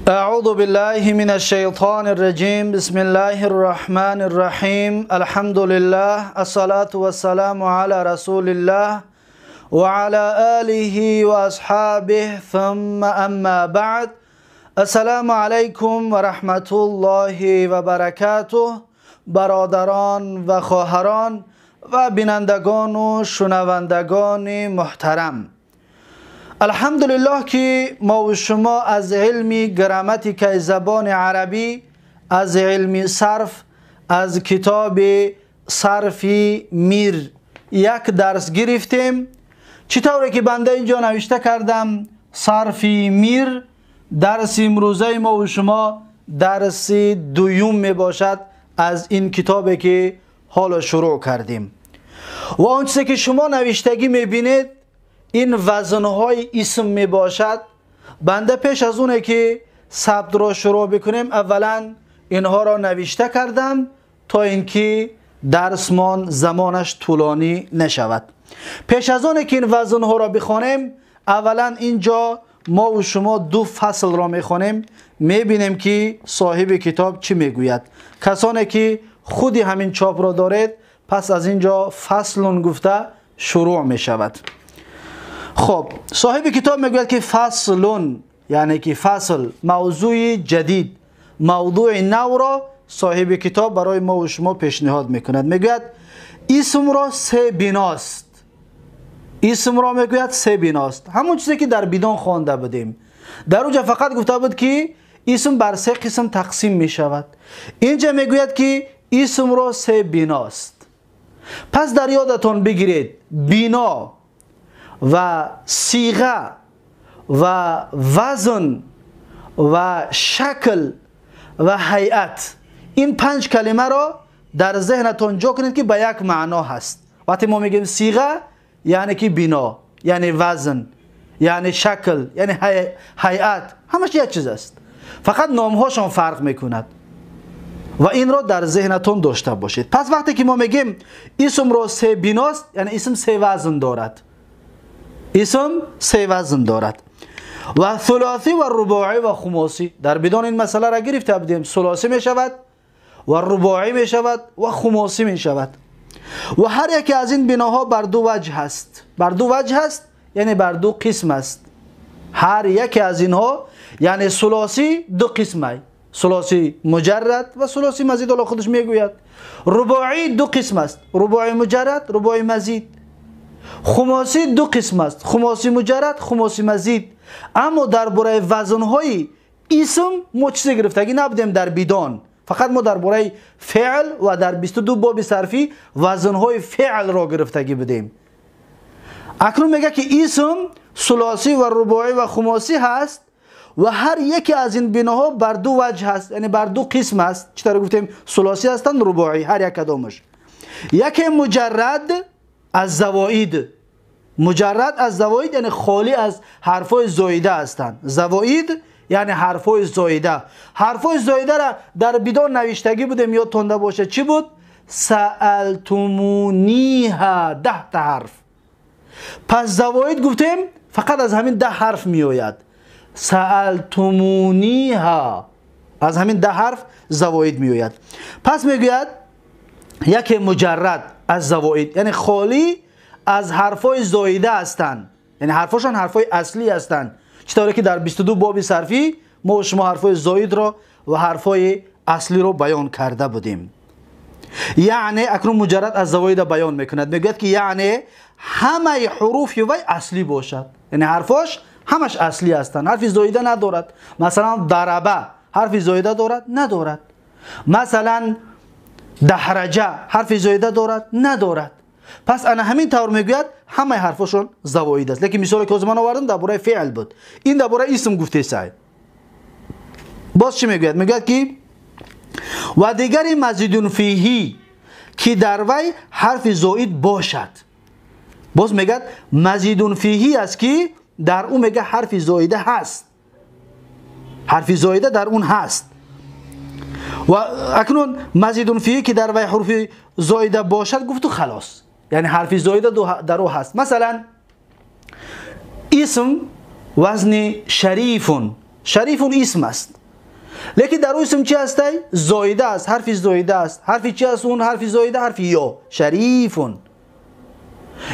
أعوذ بالله من الشيطان الرجيم. بسم الله الرحمن الرحيم. الحمد لله، الصلاة والسلام على رسول الله وعلى آله وأصحابه، ثم أما بعد. السلام علیکم و رحمت الله و برکاته. برادران و خواهران و بینندگان و شنوندگان محترم، الحمدلله که ما و شما از علم گراماتیک زبان عربی، از علم صرف، از کتاب صرفی میر یک درس گرفتیم. چطوری که بنده اینجا نوشته کردم صرفی میر، درس امروزه ما و شما درس دوم می باشد از این کتابی که حالا شروع کردیم. و آن چیزی که شما نوشتگی میبینید این وزنهای اسم می باشد. بنده پیش از اونه که ثبت را شروع بکنیم اولا اینها را نوشته کردم تا اینکه درسمان زمانش طولانی نشود. پیش از اونه که این وزنها را بخوانیم اولا اینجا ما و شما دو فصل را میخوانیم، میبینیم که صاحب کتاب چی میگوید. کسانی که خودی همین چاپ را دارید پس از اینجا فصل گفته شروع میشود. خب صاحب کتاب میگوید که فصلون، یعنی که فصل، موضوع جدید، موضوع نو را صاحب کتاب برای ما و شما پیشنهاد میکند. میگوید اسم را سه بناست. اسم را میگوید سه بناست، همون چیزی که در بدان خوانده بودیم. در اونجا فقط گفته بود که اسم بر سه قسم تقسیم میشود. اینجا میگوید که اسم را سه بناست. پس در یادتان بگیرید بنا و صیغه و وزن و شکل و هیئت، این پنج کلمه را در ذهنتان جا کنید که به یک معنا هست. وقتی ما میگیم صیغه یعنی که بنا، یعنی وزن، یعنی شکل، یعنی هیئت، همش یک چیز است، فقط نامهاشان فرق میکند و این را در ذهنتان داشته باشید. پس وقتی که ما میگیم اسم را سه بناست، یعنی اسم سه وزن دارد. اسم سه وزن دارد و ثلاثی و رباعی و خماسی. در بدان این مسئله را گرفته بودیم، ثلاثی می شود و رباعی می شود و خماسی می شود و هر یکی از این بناها بر دو وجه هست. بر دو وجه هست یعنی بر دو قسم است. هر یکی از اینها، یعنی ثلاثی دو قسمه، ثلاثی مجرد و ثلاثی مزید، الله خودش میگوید. رباعی دو قسم است، رباعی مجرد، رباعی مزید. خماسی دو قسم است، خماسی مجرد، خماسی مزید. اما درباره وزنهای اسم ما چیزی گرفتگی نبودیم در بدان، فقط ما درباره فعل و در 22 باب صرفی وزنهای فعل را گرفتگی بودیم. اکنون میگه که اسم ثلاثی و رباعی و خماسی هست و هر یکی از این بناها بر دو وجه هست، یعنی بر دو قسم است. چطور گفتیم ثلاثی هستند، رباعی، هر یک کدامش. یکی مجرد از زواید، مجرد از زواید یعنی خالی از حرفای زایده هستند. زواید یعنی حرفای زایده. حرفای زایده را در بدان نوشتگی بودیم، یادتون باشه چی بود؟ سألتمونیها، 10 تا حرف. پس زواید گفتیم فقط از همین 10 حرف میآید. سألتمونیها، از همین 10 حرف زواید میآید. پس میگوید یکی مجرد از زواید، یعنی خالی از حرفای زایده هستند، یعنی حرفاشان حرفای اصلی هستند. چطوری که در 22 باب صرفی ما شما حرفای زاید را و حرفای اصلی را بیان کرده بودیم. یعنی اکنون مجرد از زواید بیان میکند، میگوید که یعنی همه حروف وی اصلی باشد، یعنی حرفاش همش اصلی هستند، حرف زایده ندارد. مثلا ضربه حرف زایده دارد؟ ندارد. مثلا دحرجه حرف زایده دارد؟ ندارد. پس انا همین طور میگوید همه حرفاشون زواید است. لیکن مثالی که از من آوردم درباره فعل بود، این درباره اسم گفته سعی. باز چی میگوید؟ میگوید که و دیگری مزیدون فیهی، که در وی حرف زاید باشد. باز میگه مزیدون فیهی است که در اون میگه حرف زایده هست، حرف زایده در اون هست. و اکنون مزیدون فیهی که در وی حرف زایده باشد گفت و خلاص، یعنی حرف زایده در او هست. مثلا اسم وزن شریف، شریفون اسم است، لیکن در او اسم چی هست؟ زایده است، حرف زایده است. حرف چی است اون حرف زایده؟ حرف یا، شریفون.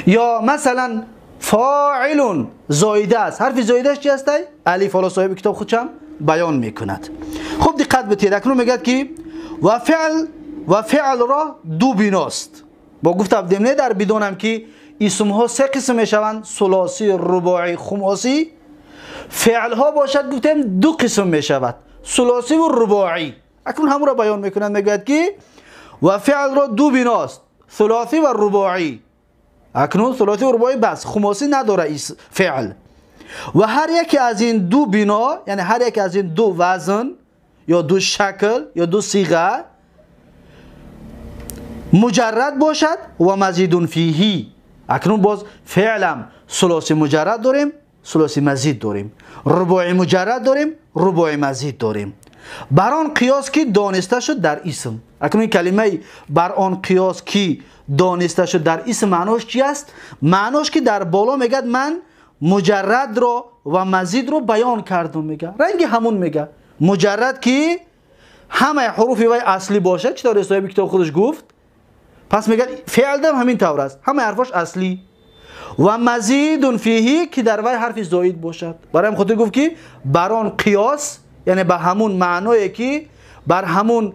یا مثلا فاعل زایده است، حرف زایده چی است؟ الف. حالا صاحب کتاب خودشم بیان میکند. خب دقت بتید، اکنون میگه که و فعل را دو بناست. با گفته بودیم نه در بدونم که اسم ها سه قسم میشوند، ثلاثی، رباعی، خماسی. فعل ها باشد گفتیم دو قسم میشود، ثلاثی و رباعی. اکنون همون را بیان میکنند، میگوید که و فعل را دو بناست، ثلاثی و رباعی. اکنون ثلاثی و رباعی بس، خماسی نداره فعل. و هر یکی از این دو بنا، یعنی هر یکی از این دو وزن یا دو شکل یا دو صیغه مجرد باشد و مزید فیه. اکنون باز فعلم ثلاثی مجرد داریم، ثلاثی مزید داریم، رباعی مجرد داریم، رباعی مزید داریم. بر آن قیاس که دانسته شد در اسم. اکنون کلمه بر آن قیاس که دانسته شد در اسم معناش چی است؟ معناش که در بالا میگه من مجرد رو و مزید رو بیان کردم، میگه رنگ همون میگه مجرد که همه حروف وی اصلی باشه، چطور صاحب کتاب خودش گفت. پس میگه فعل دم همین طور است، همه حرفاش اصلی. و مزید فیه که در وی حرف زاید باشد. برایم خاطر گفت که بر آن قیاس، یعنی به همون معنایی که بر همون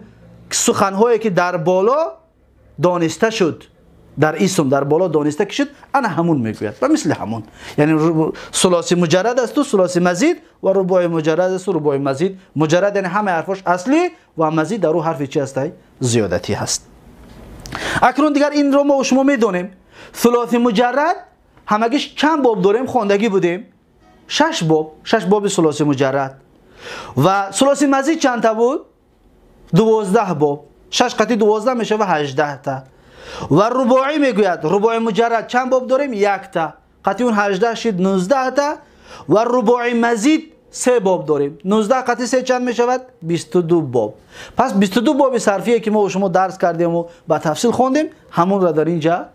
سخنهایی که در بالا دانسته شد در اسم، در بالا دانسته که شد، انا همون میگوید و مثل همون، یعنی ثلاثی مجرد است و ثلاثی مزید و رباعی مجرد است و رباعی مزید. مجرد یعنی همه حرفاش اصلی و مزید در او حرف چی است؟ زیادتی هست. اکنون دیگر این رو ما و شما میدونیم. ثلاثی مجرد همگیش چند باب داریم؟ خواندگی بودیم 6 باب، 6 باب ثلاثی مجرد. و ثلاثی مزید چند تا بود؟ 12 باب. 6 قطعی 12 میشه و 18 تا. و رباعی میگوید رباعی مجرد چند باب داریم؟ 1 تا، قطعی اون 18 شد 19 تا. و رباعی مزید 3 باب داریم، 19 قطعی 3 چند میشود؟ 22 باب. پس 22 باب صرفیه که ما و شما درس کردیم و با تفصیل خوندیم، همون را در اینجا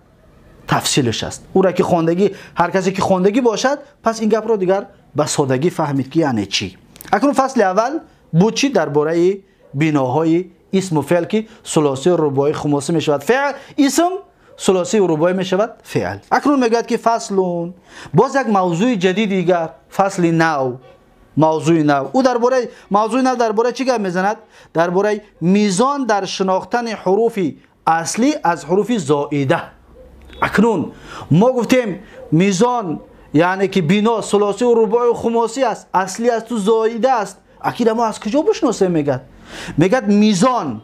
تفصیلش است. او را که خواندگی، هر کسی که خواندگی باشد، پس این گپ را دیگر به سادگی فهمید که یعنی چی. اکنون فصل اول بود چی؟ درباره بناهای اسم و فعل که ثلاثی و رباعی خماسی میشود فعل، اسم ثلاثی و رباعی میشود فعل. اکنون میگوید که فصلون، باز یک موضوع جدید دیگر، فصل نو، موضوع نو. او درباره موضوع نو درباره چی گپ میزند؟ درباره میزان در شناختن حروف اصلی از حروف زائده. اکنون ما گفتیم میزان یعنی که بنا ثلاثی و رباعی و خماسی است، اصلی است و زائده است. اکید ما از کجا بشناسیم؟ میگه میزان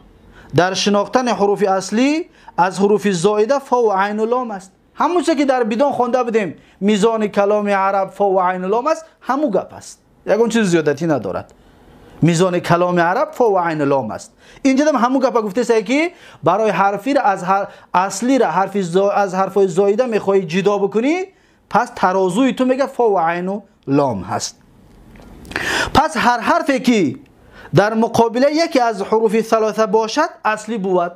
در شناختن حروف اصلی از حروف زائده فا و عین و لام است. همون چیزی که در بدون خوانده بودیم میزان کلام عرب فا و عین و لام است، همون گپ است، یکون چیز زیادتی ندارد. میزان کلام عرب فا و عین لام است. اینجا هم همون گپ گفته است که برای حرفی را از هر اصلی را حرف از حرفای زایده میخوای جدا بکنی، پس ترازوی تو میگه فا و عین و لام هست. پس هر حرفی که در مقابله یکی از حروف ثلاثه باشد اصلی بود.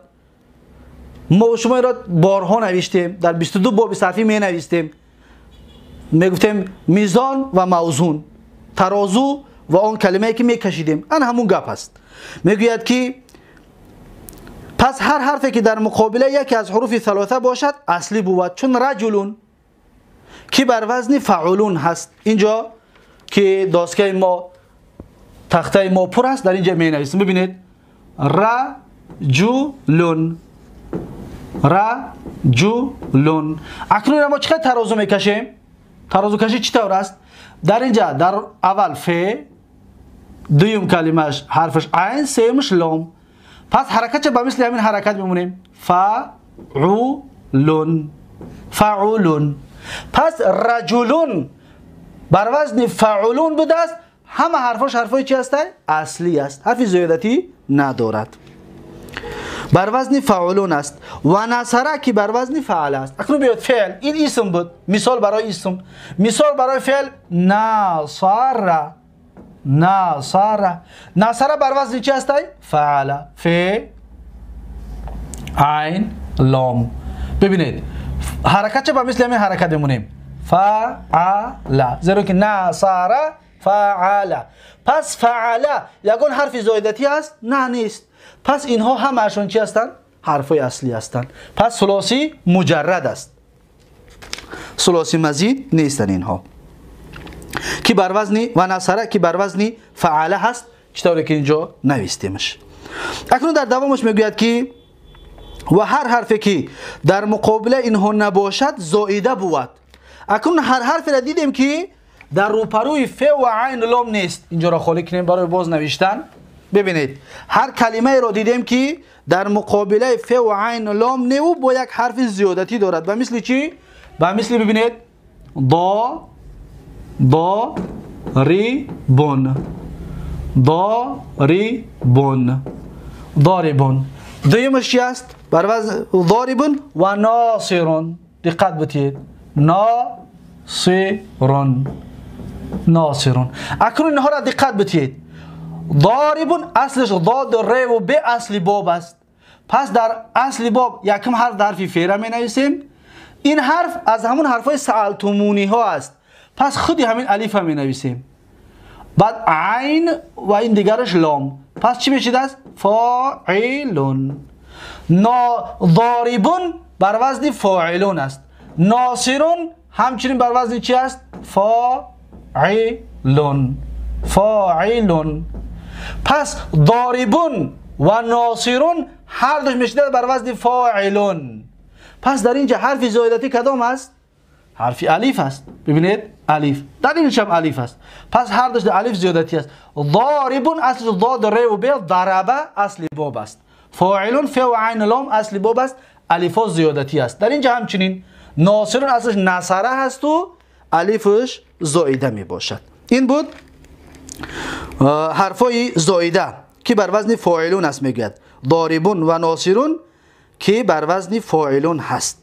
ما و شما را بارها نوشتیم، در 22 باب صرفی می نوشتیم، میگفتیم میزان و موزون، ترازو و آن کلمه که میکشیدیم، آن همون گپ است. میگوید که پس هر حرفی که در مقابله یکی از حروف ثلاثه باشد اصلی بود، چون رجلون که بر وزن فعولون هست. اینجا که داسکه ما تخته ما پر است، در اینجا می نویسیم. ببینید رجلون، رجلون. اکنون ما چقدر ترازو میکشیم؟ ترازو کشی چطور است؟ در اینجا در اول ف، دویم کلمهش حرفش عین، سیمش لام. پس حرکت چه به مثل همین حرکت میمونیم، فعولون، فعولون. پس رجلون بر وزن فعولون بوده است، همه حرفاش حرفای چی هست؟ اصلی است، حرف زیادتی ندارد. بر وزن فعولون است. و نصره که بر وزن فعل است. اکنون بیاد فعل، این اسم بود، مثال برای اسم، مثال برای فعل نصر، نصر، نصر بر وزن چی است؟ فعل، ف عین لام. ببینید حرکت چه به مثل همین حرکت میمونیم، فعل، زیرا که نصر فعل. پس فعل یگان حرف زائدتی است؟ نه، نیست. پس اینها همه‌شون چی هستند؟ حرفای اصلی هستند. پس ثلاثی مجرد است، ثلاثی مزید نیستن اینها. که بر وزن و نصره که بر وزن فعله هست، چطوری که اینجا نویستیمش. اکنون در دوامش میگوید که و هر حرفی که در مقابل اینها نباشد زائده بود. اکنون هر حرفی را دیدیم که در روپروی ف و عین لام نیست، اینجا را خالی کنیم برای باز نوشتن. ببینید هر کلمه را دیدیم که در مقابله ف و عین لام نه با یک حرف زیادتی دارد. و مثل چی؟ و مثل ببینید ضا ضا ری بون ضاربون ضاربون. دویمش چی است؟ بر وزن ضاربون و ناصرون. دقت بتید، ناصرون ناصرون. اکنون اینها را دقت بتید. ضاربون اصلش ضاد ر و ب اصل باب است. پس در اصل باب یکم حرف حرفی ف را می نویسیم. این حرف از همون حرفای سألتمونی ها است، پس خودی همین الف می نویسیم. بعد عین و این دیگرش لام، پس چی میشید است؟ فاعلون. نا ضاربون بر وزن فاعلون است. ناصرون همچنین بر وزن چی است؟ فاعلون فاعلون. پس ضاربون و ناصرون هر دوش میشید بر وزن فاعلون. پس در اینجا حرف زائدتی کدام است؟ حرف الف است. ببینید الف، در اینجا هم الف است. پس هر دوش الف زیادتی است. ضاربون اصل ضاد ر و ب ضربه اصل باب است. فاعلون ف و عین لام اصل باب است، الف زیادتی است. در اینجا همچنین ناصرون اصلش نصره هست و الفش زائده می باشد. این بود حرفای زائده که بر وزن فاعلون است. میگوید ضاربون و ناصرون که بر وزن فاعلون هست.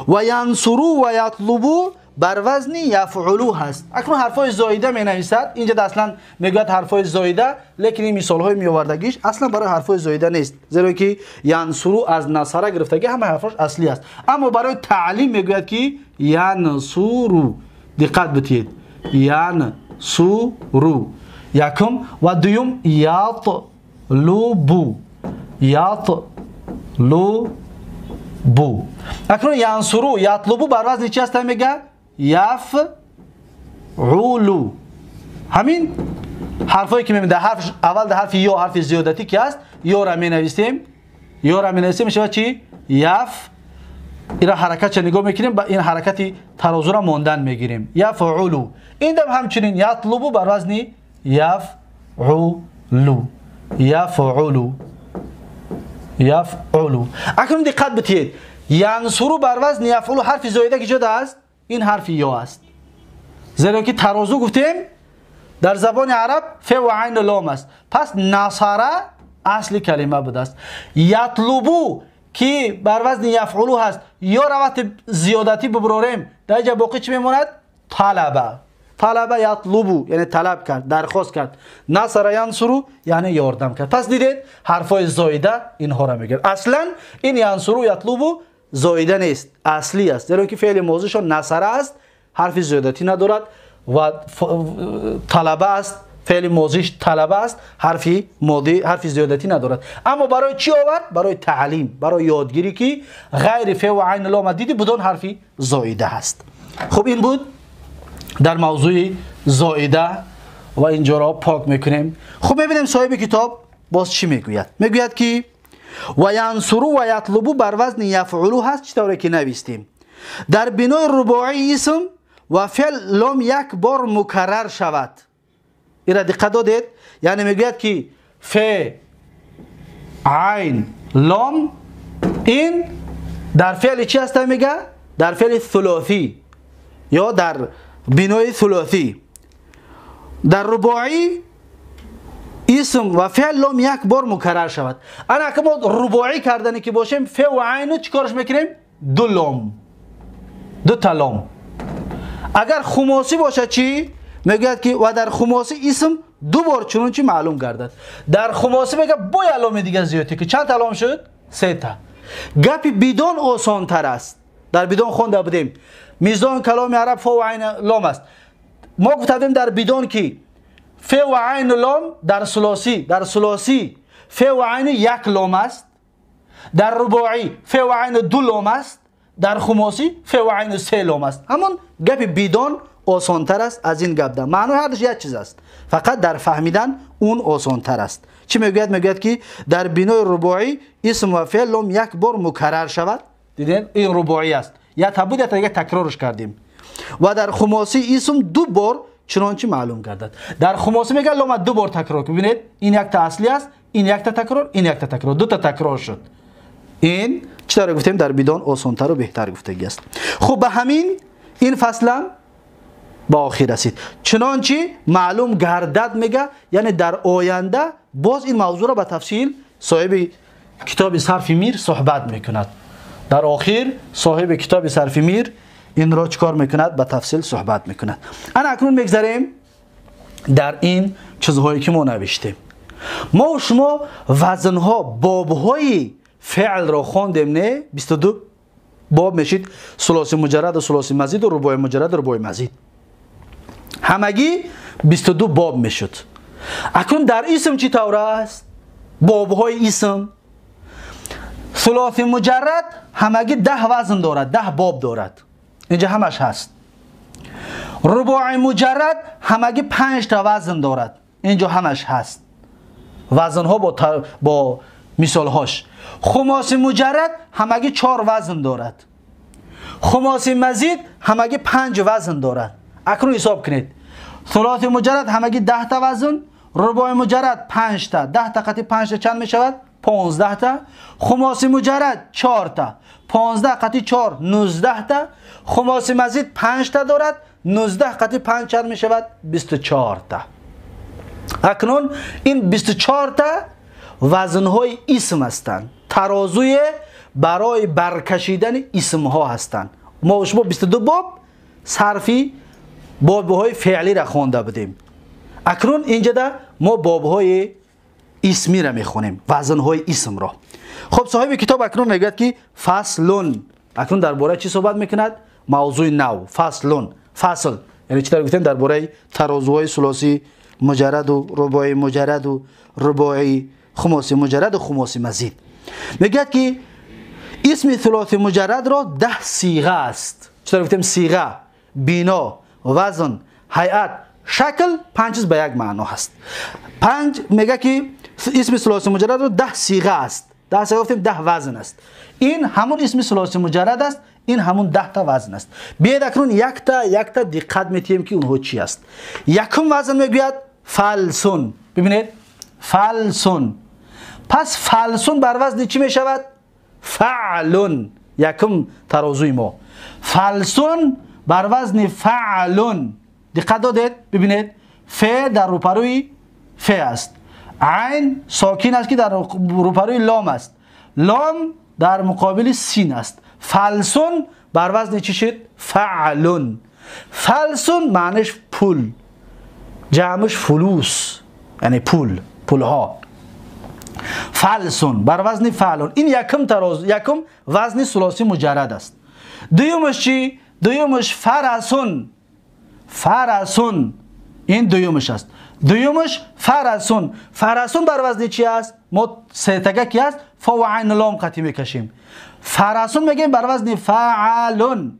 و ینصرو و یطلبو بر وزن یفعلو هست. اکنون حرفای زائده می نویسد. اینجا اصلا میگوید حرفای زائده، لیکن این مثال های میآوردگیش اصلا برای حرفای زائده نیست، زیرا که ینصرو از نصره گرفتگی همه حرفاش اصلی است. اما برای تعلیم میگوید که ینصرو، دقت بتید، ینصرو یکم و دوم یطلبو یطلبو. اکنون ینصرو یطلبو بر وزن چی هست؟ میگه یفعلو. همین حرفایی که میبینید در حرف اول در حرف یا حرف زیادتی که هست یا را می نویسیم، یا را می نویسیم میشه چی؟ یف. این حرکت چه نگاه میکنیم، با این حرکتی ترازو را ماندن میگیریم، یفعلو. این دم همچنین یطلبو بر وزن یفعلو یفعلو یفعلو. اکنون دقت بتید، ینصرو بر وزن یفعلو حرف زایده که جدا است، این حرف یا است، زیرا که ترازو گفتیم در زبان عرب ف و عین لام است. پس نصره اصل کلمه بوده است. یطلبو که بر وزن یفعلو هست، یا روات زیادتی ببراریم در اینجا باقی چی میماند؟ طلبه. طلبه یطلبو یعنی طلب کرد، درخواست کرد. نصر ینصرو یعنی یاردم کرد. پس دیدید حرفای زایده اینها را میگه. اصلا این ینصرو یطلبو زایده نیست، اصلی است، زیرا که فعل ماضیشون نصره است، حرف زیادتی ندارد و طلبه است، فعل ماضیش طلبه است، حرف ماضی حرف زیادتی ندارد. اما برای چی آورد؟ برای تعلیم، برای یادگیری که غیر ف و عین لام دیدی بدون حرف زایده است. خب این بود در موضوع زائده و اینجا را پاک میکنیم. خب ببینیم صاحب کتاب باز چی میگوید. میگوید که و ینصرو و یطلبو بر وزن یفعلو هست، چطوری که نویستیم. در بنای رباعی اسم و فعل لام یک بار مکرر شود. این را دقت دادید؟ یعنی میگوید که ف عین لام این در فعل چی هست؟ میگه در فعل ثلاثی یا در بنای ثلاثی. در رباعی اسم و فعل لام یک بار مکرر شود. انا که ما رباعی کردنی که باشیم ف و عین چیکارش میکنیم؟ دو لام، دو تا لام. اگر خماسی باشه چی؟ میگوید که و در خماسی اسم دو بار چنانچه معلوم گردد. در خماسی میگه با لام دیگه زیادی که چند تا لام شد؟ سه تا. گپی بدون آسان تر است. در بدون خونده بودیم میزان کلام عرب ف و عین لام است. ما گفتیم در بدون که ф ва айн лом дар сулосӣ, дар сулосӣ ф ва айн як лом аст, дар рубоӣ ф ва айн ду лом аст, дар хумосӣ ф ва айн се лом аст. Ҳамон гапи бидон осонтар аст аз ин гап. Маънои ҳардуш як чиз аст, фақат дар фаҳмидан он осонтар аст. Чӣ мегӯяд? Мегӯяд ки дар бинои рубоӣ исм ва феъл лом як бор мукаррар шавад. Дидед, ин рубоӣ аст, як та буд, як та дига такрорш кардем. Ва дар хумосӣ исм ду бор чунончи маълум гардад. Дар хумосӣ мегӯяд лома ду бор такрор. Бибинед, ин якта аслӣ аст, ин якта такрор, ин якта такрор, дута такрор шуд. Ин чӣ тавре гуфтем, дар бидон осонтару беҳтар гуфтагӣ аст. Хуб, ба ҳамин ин фаслам ба охир расид. Чунончи маълум гардад мега, яъне дар оянда боз ин мавзӯъро ба тафсил соҳиби китоби Сарфи Мир суҳбат мекунад. Дар охир соҳиби китоби Сарфи Мир инро чикор мекунад? Ба тафсил суҳбат мекунад. Ана акнун мегзарем дар ин чизҳое ки мо навиштем. Мо шумо вазнҳо, бобҳои феълро хондем, не? 22 боб мешид: сулоси муҷаррад ва сулоси мазид ва рубои муҷаррад ва рубои мазид. Ҳамагӣ 22 боб мешуд. Акнун дар исм чӣ тавр аст? Бобҳои исм. Сулоси муҷаррад ҳамагӣ 10 вазн дорад, 10 боб дорад. Инҷа ҳамаш ҳаст. Рубои муҷаррад ҳамагӣ 5 та вазн дорад. Инҷо ҳамаш ҳаст. Вазнҳо бо мисолҳош. Хумоси муҷаррад ҳамагӣ 4 вазн дорад. Хумоси мазид ҳамагӣ 5 вазн дорад. Акнун ҳисоб кунед. Сулоси муҷаррад ҳамагӣ 10 та вазн, рубои муҷаррад 5 та, 10 та қати 5 та чанд мешавад? 15 та. Хумоси муҷаррад 4 та, 15 қати 4 19 та. Хумоси мазид 5 та дорад, 19 қати 5 чанд мешавад? 24 та. Акнун ин 24 та вазнҳои исм ҳастанд, тарозуе барои баркашидани исмҳо ҳастанд. Мо шумо 22 боб сарфи бобҳои феълиро хонда будем. Акнун инҷода мо бобҳои исмиро мехонем, вазнҳои исмро. Хуб, соҳиби китоб акнун мегӯяд ки фаслун. Акнун дар бораи чӣ суҳбат мекунад? Мавзӯи нав, фаслун. Фасл яъне чӣ тавр гуфтем, дар бораи тарозуҳои сулосӣ муҷарраду рубои муҷарраду рубои хумоси муҷарраду хумоси мазид. Мегӯяд ки исми сулоси муҷаррадро 10 сиға аст. Чӣ тавр гуфтем, сиға, бино, вазн, ҳайат, шакл 5 чиз ба як маъно ҳаст. 5 мегӯяд ки исми сулоси муҷаррадро 10 сиға аст. 10 сиға гуфтем, 10 вазн аст. Ин ҳамон исми сулоси муҷаррад аст, ин ҳамон 10 та вазн аст. Биёед акнун якта якта диққат метиҳем ки онҳо чӣ аст. Якум вазн мегӯяд фалсун. Бибинед, фалсун. Пас фалсун бар вазни чӣ мешавад? Фаълун. Якум тарозуи мо. Фалсун бар вазни фаълун. Диққат додед? Бибинед, ф дар рӯпарӯи ф аст. Айн сокин аст ки дар рӯпарӯи лом аст. Лом дар муқобили син аст. Фалсун бар вазни чӣ шуд? Фаълун. Фалсун маъниш пул, ҷамъш фулус, яъне пул, пулҳо. Фалсун бар вазни фаълун. Ин якум тароз, якум вазни сулоси муҷаррад аст. Дуюмаш чӣ? Дуюмаш фарасун. Фарасун ин дуюмаш аст. Дуюмаш фарасун. Фарасун бар вазни чӣ аст? Мо сетага ки аст, фа ва айн лом қатӣ мекашем. Фарасун мегӯем бар вазни фаълун.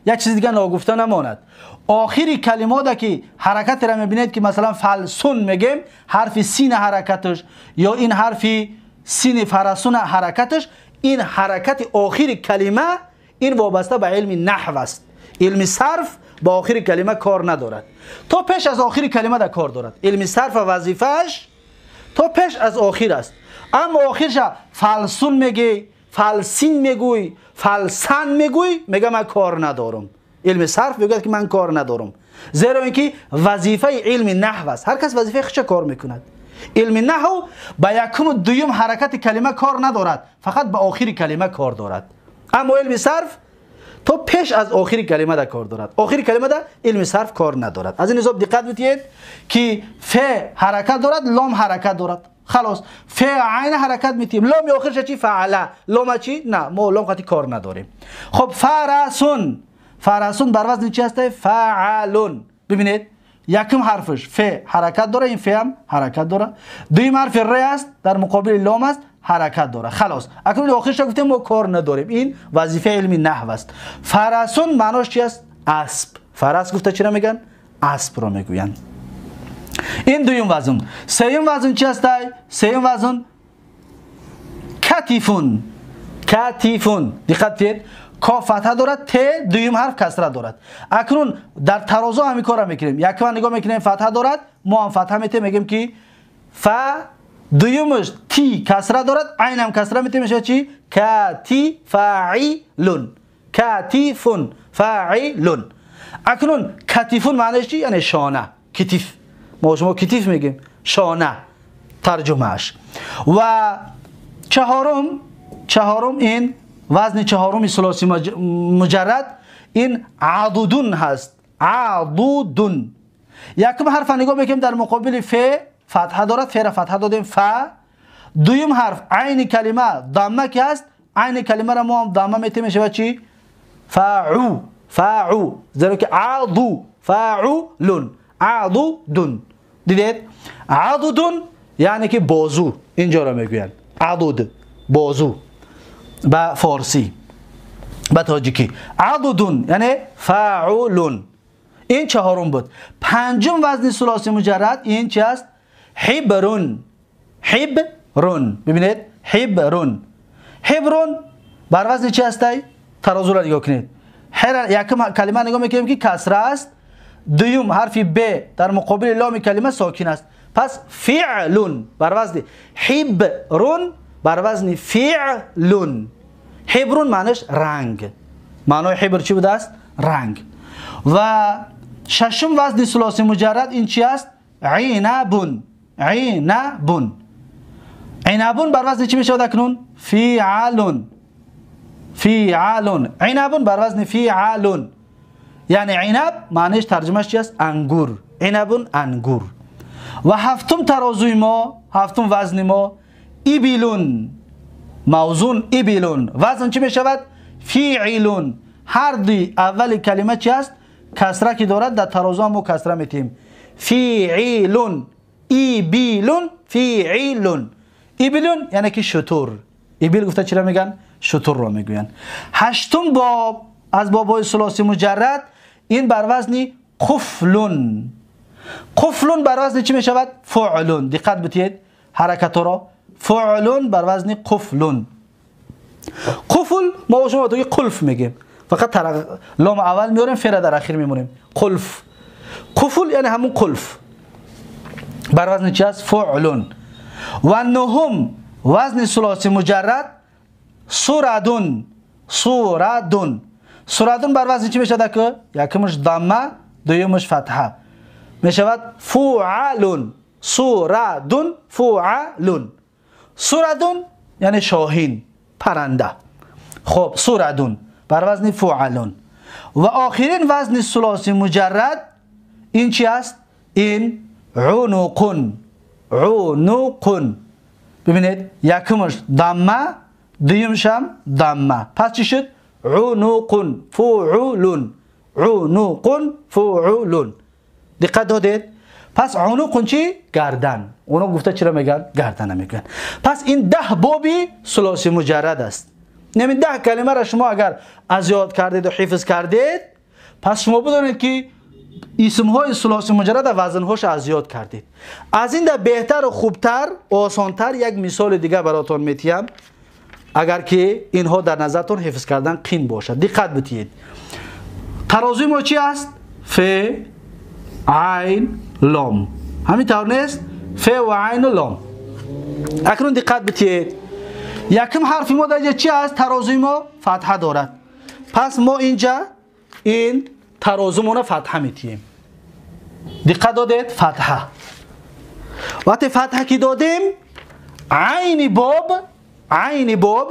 Як чизи дига ногуфта намонад. Охири калимота ки ҳаракатеро мебинед ки масалан фалсун мегӯем, ҳарфи син ҳаракаташ ё ин ҳарфи сини фарасун ҳаракаташ, ин ҳаракати охири калима ин вобаста ба илми наҳв аст. Илми сарф ба охири калима кор надорад. То пеш аз охири калима да кор дорад. Илми сарф вазифааш то пеш аз охир аст. Аммо охирша фалсун мегӯй, фалсин мегӯй, фалсан мегӯй, мега ман кор надорам. Илми сарф мегӯяд ки ман кор надорам. Зеро инки вазифаи илми наҳв аст. Ҳар кас вазифаи худша кор мекунад. Илми наҳв ба якум дуюм ҳаракати калима кор надорад, фақат ба охири калима кор дорад. Аммо илми сарф то пеш аз охири калима да кор дорад. Охири калима да илми сарф кор надорад. Аз ин ҳисоб диққат бидиҳед ки ф ҳаракат дорад, лом ҳаракат дорад. Халос, ф айн ҳаракат метиҳем. Ломи охирша чӣ? Фаъла. Лома чӣ? На, мо лом қати кор надорем. Хуб, фарасун. Фарасун бар вазни чӣ ҳаст? Фаълун. Бибинед, якум ҳарфаш ф ҳаракат дора, ин ф ҳам ҳаракат дора. Дуюм ҳарф р аст, дар муқобили лом аст, ҳаракат дора. Халос. Акнун охираш гуфтем мо кор надорем. Ин вазифаи илми наҳв аст. Фарасун маънош чи аст? Асп. Фарас гуфта чиро мегӯянд? Аспро мегӯянд. Ин дуюм вазн. Сеюм вазн чи аст? Сеюм вазн катифун. Катифун. Диққат диҳед. Ка фатҳа дорад, т дуюм ҳарф касра дорад. Акнун дар тарозу ҳамин корро мекунем. Якма нигоҳ мекунем фатҳа дорад, мо ҳам фатҳа метем, мегӯем ки фа, дуюмаш ти касра дорад, айн ҳам касра метем, мешавад чи? Кати фаилун. Катифун фаилун. Акнун катифун маънош чи? Яъне шона, китиф. Мо шумо китиф мегӯем, шона тарҷумааш. Ва чаҳорум ин вазни чаҳоруми сулоси муҷаррад ин адудун ҳаст. Адудун. Якум ҳарфа нигоҳ мекунем дар муқобили ф фатҳа дорад, ф-ра фатҳа додем, фа. Дуюм ҳарф айни калима дамма ки ҳаст, айни калимаро мо ҳам дамма метем, мешавад чи? Фаъу. Фаъу. Зеро ки аду, фаъулун, адудун. Дидед? Адудун яъне ки бозу, инҷоро мегӯянд. Адуд, бозу ба форсӣ, ба тоҷикӣ. Адудун яъне фаъулун. Ин чаҳорум буд. Панҷум вазни сулоси муҷаррад ин чи аст? Ҳибрун. Ҳибрун. Бибинед, ҳибрун. Ҳибрун бар вазни чи ҳастай? Тарозуро нигоҳ кунед. Якум калима нигоҳ мекунем ки касра аст, дуюм ҳарфи б дар муқобили ломи калима сокин аст. Пас фиълун бар вазни ҳибрун, бар вазни фиълун. Ҳибрун маънош ранг. Маънои ҳибр чӣ будааст? Ранг. Ва шашум вазни сулоси муҷаррад ин чи аст? Инабун. Инабун. Инабун бар вазни чӣ мешавад акнун? Фиалун. Фиалун. Инабун бар вазни фиалун. Яъне инаб маъноиш тарҷумааш чи аст? Ангур. Инабун ангур. Ва ҳафтум тарозуи мо, ҳафтум вазни мо ибилун. Мавзун ибилун. Вазн чӣ мешавад? Фиилун. Ҳар дуи аввали калима чи аст? Касра ки дорад, дар тарозу ҳам мо касра метиҳем. Фиилун. Ибилун, фиилун. Ибилун яъне ки шутур. Ибил гуфта чиро мегӯянд? Шутурро мегӯянд. Ҳаштум боб аз бобҳои сулоси муҷаррад ин бар вазни қуфлун. Қуфлун бар вазни чӣ мешавад? Фуълун. Диққат битиҳед ҳаракатҳоро. Фуълун бар вазни қуфлун. Қуфл мо шумо тоги қулф мегӯем. Фақат лом аввал меорем, фера дар ахир мемонем. Қулф. Қуфл яъне ҳамун қулф. Бар вазни чи аст? Фуълун. Ва нуҳум вазни сулоси муҷаррад сурадун. Сурадун. Сурадун бар вазни чӣ мешавад ака? Якумаш дамма, дуюмаш фатҳа. Мешавад фуалун. Сурадун, фуалун. Сурадун яъне шоҳин, паранда. Хоб, сурадун бар вазни фуалун. Ва охирин вазни сулоси муҷаррад ин чи аст? Ин унуқун. Унуқун. Бибинед, якумаш дамма, дуюмашам дамма. Пас чӣ шуд? Унуқун, фуулун. Унуқун, фуулун. Диққат додед? Пас унуқун чи? Гардан. Унуқ гуфта чиро мегӯянд? Гардана мегӯянд. Пас ин 10 боби сулоси муҷаррад аст. Ин 10 калимаро шумо агар аз ёд кардед ва ҳифз кардед, пас шумо бидонед ки исмҳои сулоси муҷаррад вазнҳош аз ёд кардед. Аз ин да беҳтару хубтар, осонтар як мисоли дигар баротон метиҳам, агар ки инҳо дар назартон ҳифз кардан қин бошад. Диққат битиҳед. Тарозуи мо чи аст? Ф, айн, лом. Ҳамин тавр нест? Ф ва айну лом. Акнун диққат битиҳед. Якум ҳарфи мо дар инҷа чи аст? Тарозуи мо фатҳа дорад. Пас мо инҷа ин тарозумона фатҳа метиҳем. Диққат додед? Фатҳа. Вақте фатҳа ки додем, айни боб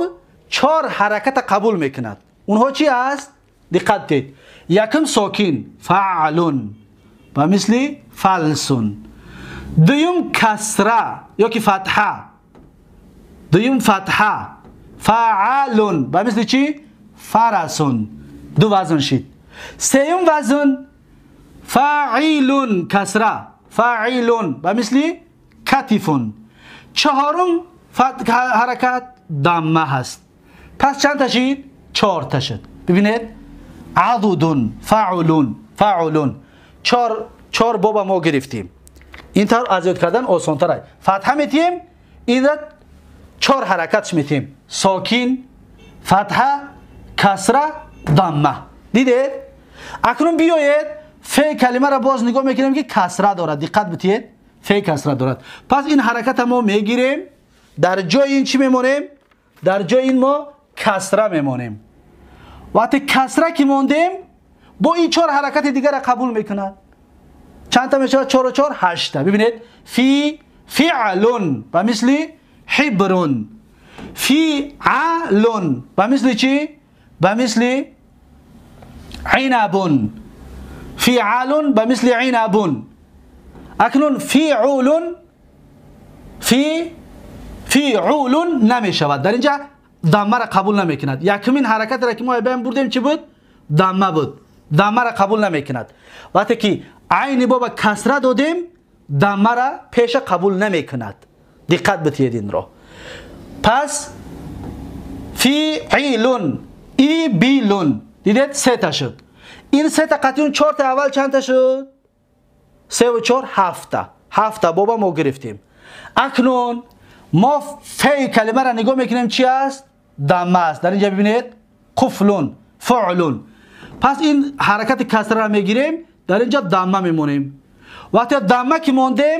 4 ҳараката қабул мекунад. Онҳо чи аст? Диққат диҳед. Якум сокин фаълун ба мисли фалсун. Дуюм касра ё ки фатҳа. Дуюм фатҳа фаалун ба мисли чи? Фарасун. Ду вазн шид. Сеюм вазн فاعل کسره، فاعل به مثل کتف. چهارم حرکت ضمه هست. پس چند تا شد؟ 4 تا شد. ببینید عضد، فاعل، فاعل، 4 بابا ما گرفتیم. این طور از یاد کردن آسان تره. فتحه میتیم، این 4 حرکتش میتیم: ساکین، فتحه، کسره، ضمه. دیدید؟ اکنون بیایید ف کلمه را باز نگاه میکنیم که کسره دارد. دقت بتید، ف کسره دارد. پس این حرکت ما میگیریم، در جای این چی میمونیم؟ در جای این ما کسره میمونیم. وقتی کسره که موندیم با این 4 حرکت دیگر را قبول میکند. چند تا میشه؟ 4 و 4 8 تا. ببینید فی فعل و مثل حبر، فعل و مثل چی؟ و مثل عنب، فعل و مثل عنب. اکنون فعل، فعل نمیشود. در اینجا ضمه را قبول نمیکند. یکمین حرکت را که ما بهم بردیم چی بود؟ ضمه بود. ضمه را قبول نمیکند. وقتی که عین بابا کسره دادیم، ضمه را پیش قبول نمیکند. دقت بتید این را. پس فعل، ایبیلون، دیدید 3 تا شد. این 3 تا قطعی 4 تا اول چند تا شد؟ 3 و 4 7 تا. 7 تا بابا ما گرفتیم. اکنون ما ف کلمه را نگاه میکنیم چی است؟ ضمه است. در اینجا ببینید قفلون، فعلون. پس این حرکت کسره را میگیریم، در اینجا ضمه میمونیم. وقتی ضمه که موندیم،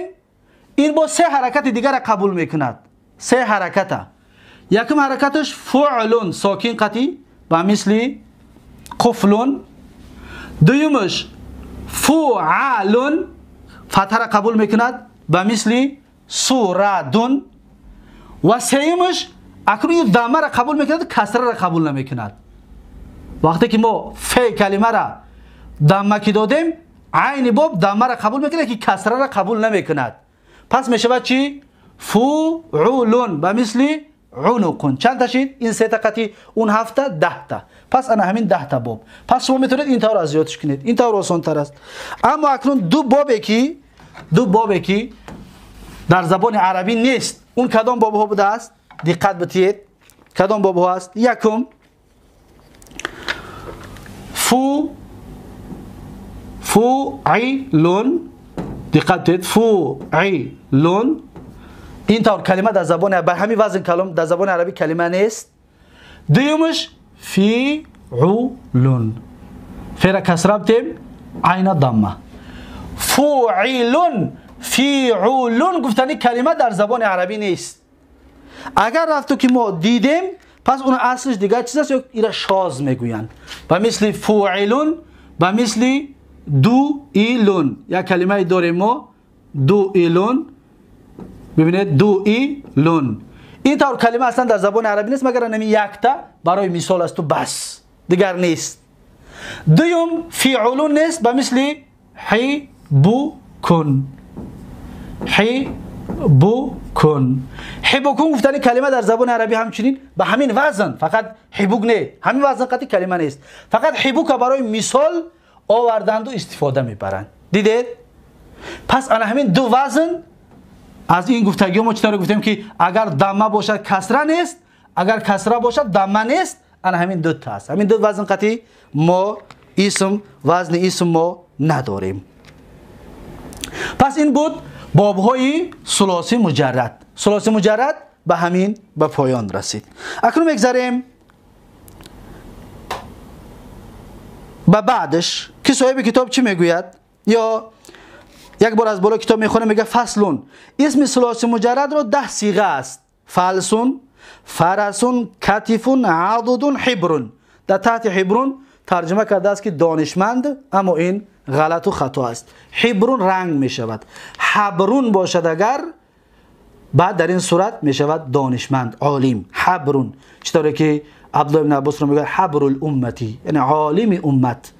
این با 3 حرکت دیگر را قبول میکند. 3 حرکت. یکم حرکتش فعلون ساکن قطعی و مثل قفلون. دویمش فعلون فتحه را قبول میکند و مثل سورادون. و سیمش اکنون این ضمه را قبول میکند، کسره را قبول نمیکند. وقتی که ما ف کلمه را ضمه که دادیم، عین باب ضمه را قبول میکند که کسره را قبول نمیکند. پس میشود چی؟ فعولون به مثل عنق. چند تا شد؟ این 3 تا قطعی، اون 7 تا، 10 تا. پس انا همین 10 تا باب. پس شما میتونید این طور از یادش کنید، این طور آسان تر است. اما اکنون دو بابی که در زبان عربی نیست، اون کدام باب ها بوده است؟ دقت بتید کدام باب ها است. یکم فعلون، دقت بتید فعلون. این طور کلمه در زبان به همین وزن کلام در زبان عربی کلمه نیست. دومش فعلون، فعل کسره بتیم، عین ضمه. فعلون، فعلون گفتنی کلمه در زبان عربی نیست. اگر رفتو که ما دیدیم، پس اون اصلش دیگه چیز است، یا ایرا شاذ میگویند. و مثل فعلون و مثل دو ایلون، یا کلمه داریم ما دو ایلون. ببینید دو ایلون، این طور کلمه اصلا در زبان عربی نیست، مگر نمی یکتا برای مثال است و بس، دیگر نیست. دوم فعلون نیست، به مثل حبکن، حبکن. حبکن گفتن کلمه در زبان عربی همچنین به همین وزن، فقط حبوک نه، همین وزن قطعی کلمه نیست، فقط حبوک برای مثال آوردند و استفاده میبرند. دیدید؟ پس انا همین دو وزن از این گفتگی ما چطور گفتیم که اگر ضمه باشد کسره نیست، اگر کسره باشد ضمه نیست. انا همین دو تا است. همین دو وزن قطعی ما اسم، وزن اسم ما نداریم. پس این بود بابهای ثلاثی مجرد. ثلاثی مجرد به همین به پایان رسید. اکنون میگذریم به بعدش که صاحب کتاب چی میگوید. یا یک بار از بالا کتاب میخونه، میگه فصلون. اسم ثلاثی مجرد را 10 صیغه است: فلسون، فرسون، کتفون، عضدون، حبرون. در تحت حبرون ترجمه کرده است که دانشمند، اما این غلط و خطا است. حبرون رنگ می شود، حبرون باشد اگر بعد در این صورت می شود دانشمند، عالم. حبرون چطوره که عبدالله ابن عباس رو میگه حبر الامتی، یعنی عالم امت.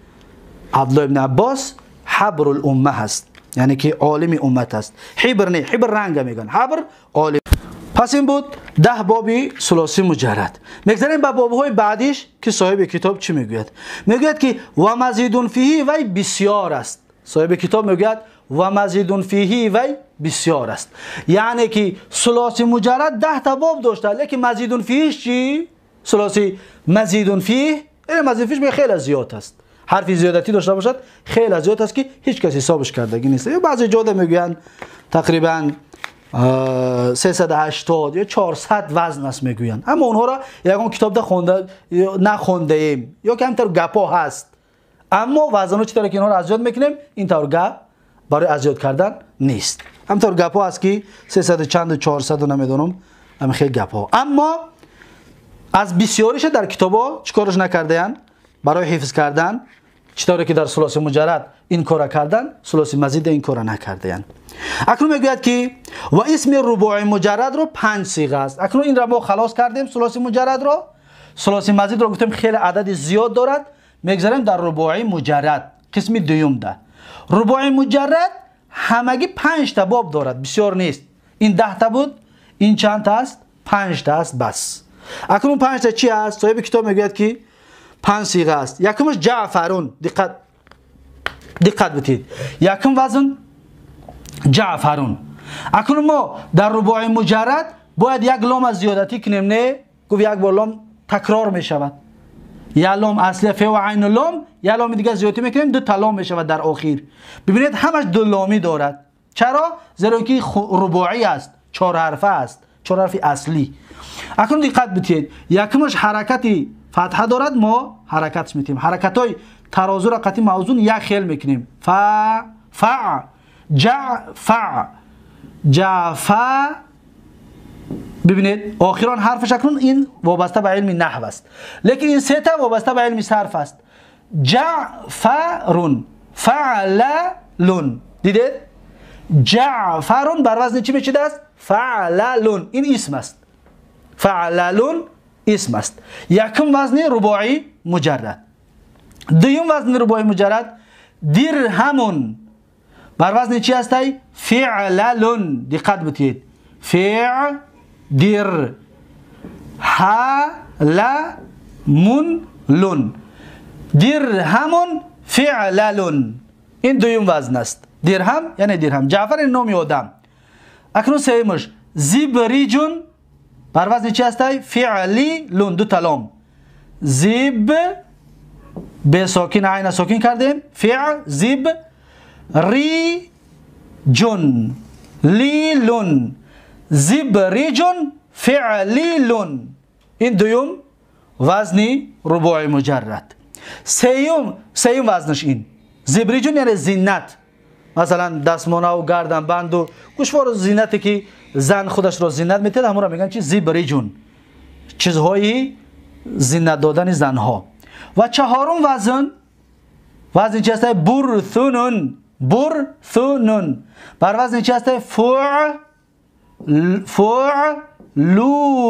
عبدالله ابن عباس حبر الامه هست، یعنی که عالم امت است. حبر نه، حبر رنگ میگن، حبر عالم. پس این بود 10 بابی ثلاثی مجرد. میگذریم به بابهای بعدیش که صاحب کتاب چی میگوید. میگوید که و مزیدون فیه، وی بسیار است. Соҳиби китоб мегӯяд ва мазидун фиҳи вай бисёр аст. Яъне ки сулоси муҷаррад 10 та боб дошта, лекин мазидун фиҳиш чӣ? Сулоси мазидун фиҳ, мазидун фиҳ хеле зиёд аст. Ҳарфи зиёдатӣ дошта бошад, хеле зиёд аст, ки ҳеҷ кас ҳисобаш кардагӣ нест. Баъзе ҷода мегӯянд, тақрибан 380 ё 400 вазн аст мегӯянд, аммо онҳоро ягон китобда хонда нахондаем ё ки ҳамтавр гапҳо ҳаст. Аммо вазнҳо чӣ тавре ки инҳоро азёд мекунем, ин тавр гап барои азёд кардан нест. Ҳамтавр гапҳо ҳаст, ки сесаду чанду 400-у намедонам, ҳамин хел гапҳо. Аммо аз бисёриша дар китобҳо чӣ кораш накардаянд барои ҳифз кардан. Чӣ тавре ки дар сулоси муҷаррад ин кора кардан, сулоси мазида ин кора накардаянд. Акнун мегӯяд, ки ва исми рубои муҷаррадро панҷ сиға аст. Акнун инро мо халос кардем, сулоси муҷаррадро. Сулоси мазидро гуфтем, хеле адади зиёд дорад. Мегзарем дар рубои муҷаррад, қисми дуюмда. Рубои муҷаррад ҳамагӣ панҷта боб дорад, бисёр нест. Ин 10 та буд, ин чандта аст? Панҷта аст, бас. Акнун панҷта чи аст? Соҳиби китоб мегӯяд, ки панҷ сиға аст. Якумаш ҷаъфарун. Диққат, диққат битед. Якум вазн ҷаъфарун. Акнун мо дар рубои муҷаррад бояд як лома зиёдатӣ кунем, не? Гуфт, як бор лом такрор мешавад, як лом асли фе ва айну лом, як ломи дигар зиёдатӣ мекунем, ду та лом мешавад дар охир. Бибинед, ҳамаш ду ломӣ дорад. Чаро? Зеро ки рубоӣ аст, чорҳарфа аст, чорҳарфи аслӣ. Акнун диққат битед, якумаш ҳаракати фатҳа дорад, мо ҳаракатш метиҳем. Ҳаракатҳои тарозура қати мавзун як хел мекунем. Фа, фа, ҷа, фа, ҷафа. Бибинед, охирон ҳарфаш акнун ин вобаста ба илми наҳв аст, лекин ин сета вобаста ба илми сарф аст. Ҷафарун, фаълалун. Дидед, ҷафарун бар вазни чӣ мешидааст? Фаълалун. Ин исм аст, фаълалун исм аст. Якум вазни рубоӣ муҷаррад. Дуюм вазни рубоӣ муҷаррад дирҳамун. Бар вазни чӣ ҳастай? Фиълалун. Диққат битиҳед: фи, дир, ҳа, ла, мун, лун. Дирҳамун фиълалун, ин дуюм вазн аст. Дирҳам, яъне дирҳам, Ҷаъфар ин номи одам. Акнун сеюмаш зибриҷун. Бар вазни чӣ ҳастай? Фиълилун, ду талом. Зиб, бесокин айна сокин кардем. Фи, зиб, ри, ҷун, лилун. Зибриҷун фиълилун, ин дуюм вазни рубои муҷаррад. Сеюм вазнаш ин зибриҷун, яъне зиннат, масалан, дастмонаву гарданбанду гӯшвору зиннате, ки зан худашро зиннат метиҳад, ҳамонро мегӯянд чи? Зибриҷун, чизҳои зиннат додани занҳо. Ва чаҳорум вазн, вазни чи ҳастай? Бурthунун. Бурthунун бар вазни чи ҳастай?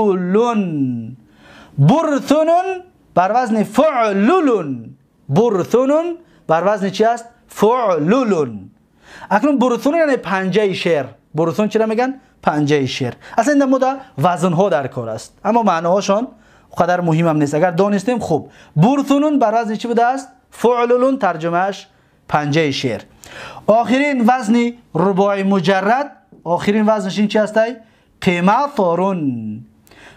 Фулулун. Бурthунун бар вазни фулулун. Бурthунун бар вазни чи аст? Фулулун. Акнун бурthунун яъне панҷаи шер. Бурthун чира мегӯянд? Панҷаи шер. Аслан ин мода вазнҳо дар кор аст, аммо маъноҳошон қадар муҳимам нест. Агар донистем, хуб. Бурthунун бар вазни чӣ будааст? Фулулун. Тарҷумааш панҷаи шер. Охирин вазни рубои муҷаррад, охирин вазнаш ин чи ҳастай? Қиматрун.